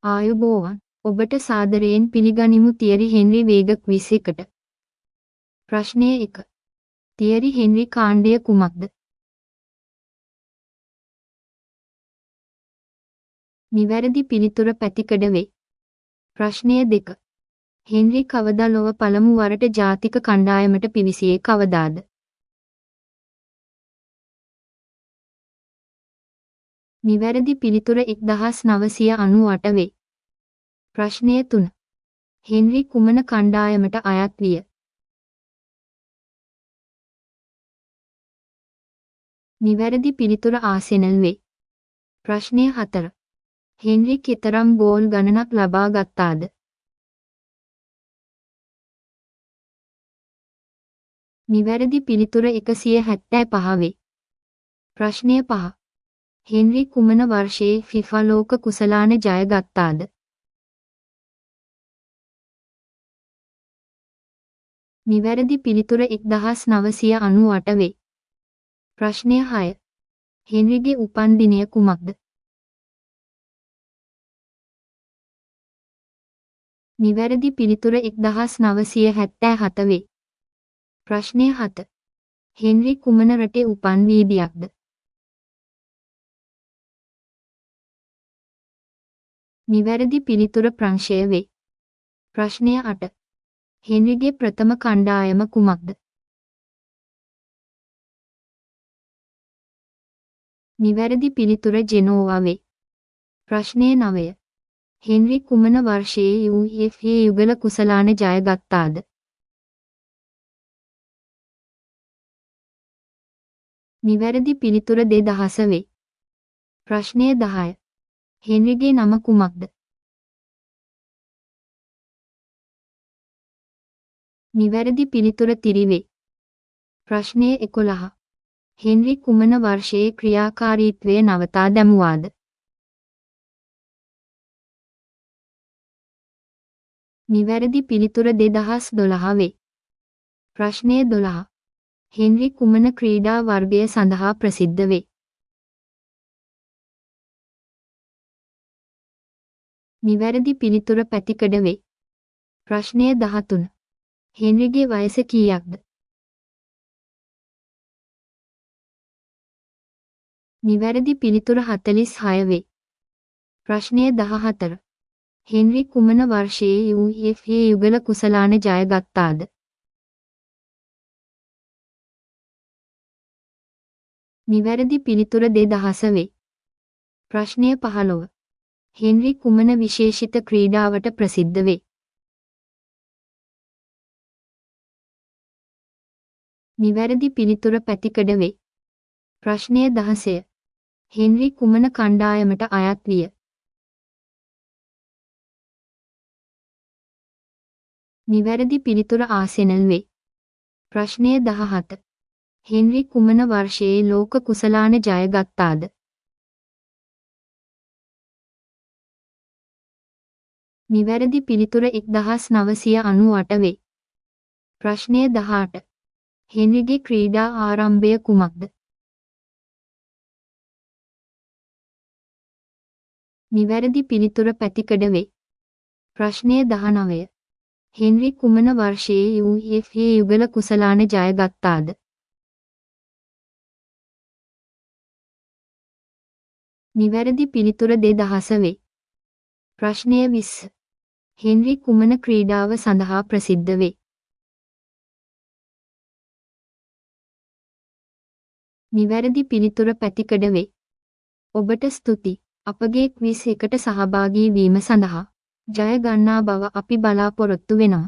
ආයුබෝවන්. ඔබට සාදරයෙන් පිළිගනිමු තියරි හෙන්රි වේග ක්විස් එකට. ප්‍රශ්නය 1. තියරි හෙන්රි කාණ්ඩය කුමක්ද? නිවැරදි පිළිතුර පැතිකඩ වේ. ප්‍රශ්නය 2. හෙන්රි කවදා ලොව පළමු වරට ජාතික කණ්ඩායමට පිවිසියේ කවදාද? නිවැරදි පිළිතුර 1998 වේ. ප්‍රශ්නය 3. හෙන්රි කුමන කණ්ඩායමට අයත් විය? නිවැරදි පිළිතුර ආසෙනල් වේ. ප්‍රශ්නය 4. හෙන්රි කෙතරම් ගෝල් ගණනක් ලබා ගත්තාද? නිවැරදි පිළිතුර 175 වේ. ප්‍රශ්නය 5. හෙන්රි කුමන වර්ෂයේ ෆිෆා ලෝක කුසලාන ජයගත්තාද? නිවැරදි පිළිතුර 1998 වේ. ප්‍රශ්නය 6. හෙන්රිගේ උපන් දිනය කුමක්ද? නිවැරදි පිළිතුර 1977 වේ. ප්‍රශ්නය 7. හෙන්රි කුමන රටේ උපන් වීදියක්ද? නිවැරදි පිළිතුර ප්‍රංශය වේ. ප්‍රශ්නය 8. හෙන්රිගේ ප්‍රථම කණ්ඩායම කුමක්ද? නිවැරදි පිළිතුර ජෙනෝවා වේ. ප්‍රශ්නය 9. හෙන්රි කුමන වර්ෂයේ UEFA යුගල කුසලාන ජයගත්තාද? නිවැරදි පිළිතුර 2000 වේ. ප්‍රශ්නය 10. හෙන්රිගේ නම කුමක්ද? නිවැරදි පිළිතුර තිරිවේ. ප්‍රශ්නය 11. හෙන්රි කුමන වර්ෂයේ ක්‍රියාකාරීත්වය නවතා දැමුවාද? නිවැරදි පිළිතුර 2012 වේ. ප්‍රශ්නය 12. හෙන්රි කුමන ක්‍රීඩා වර්ගය සඳහා ප්‍රසිද්ධ වේ? නිවැරදි පිළිතුර පැතිකඩ වේ. ප්‍රශ්නය 13. හෙන්රිගේ වයස කීයක්ද? නිවැරදි පිළිතුර 46 වේ. ප්‍රශ්නය 14. හෙන්රි කුමන වර්ෂයේ UEFA යුගල කුසලාන ජයගත්තාද? නිවැරදි පිළිතුර 2000 වේ. ප්‍රශ්නය 15. හෙන්රි කුමන විශේෂිත ක්‍රීඩාවට ප්‍රසිද්ධ වේ? නිවැරදි පිළිතුර පැතිකඩ වේ. ප්‍රශ්නය 16. හෙන්රි කුමන කණ්ඩායමට අයත් විය? නිවැරදි පිළිතුර ආසෙනල් වේ. ප්‍රශ්නය 17. හෙන්රි කුමන වර්ෂයේ ලෝක කුසලාන ජයගත්තාද? නිවැරදි පිළිතුර 1998 වේ. ප්‍රශ්නය 18. හෙන්රිගේ ක්‍රීඩා ආරම්භය කුමක්ද? නිවැරදි පිළිතුර පැතිකඩ වේ. ප්‍රශ්නය 19. හෙන්රි කුමන වර්ෂයේ UEFA යුගල කුසලාන ජයගත්තාද? නිවැරදි පිළිතුර 2000 වේ. ප්‍රශ්නය 20. හෙන්රි කුමන ක්‍රීඩාව සඳහා ප්‍රසිද්ධ වේ? නිවැරදි පිළිතුර පැතිකඩ වේ. ඔබට ස්තුති. අපගේ ක්විස් එකට සහභාගී වීම සඳහා ජය ගන්නා බව අපි බලාපොරොත්තු වෙනවා.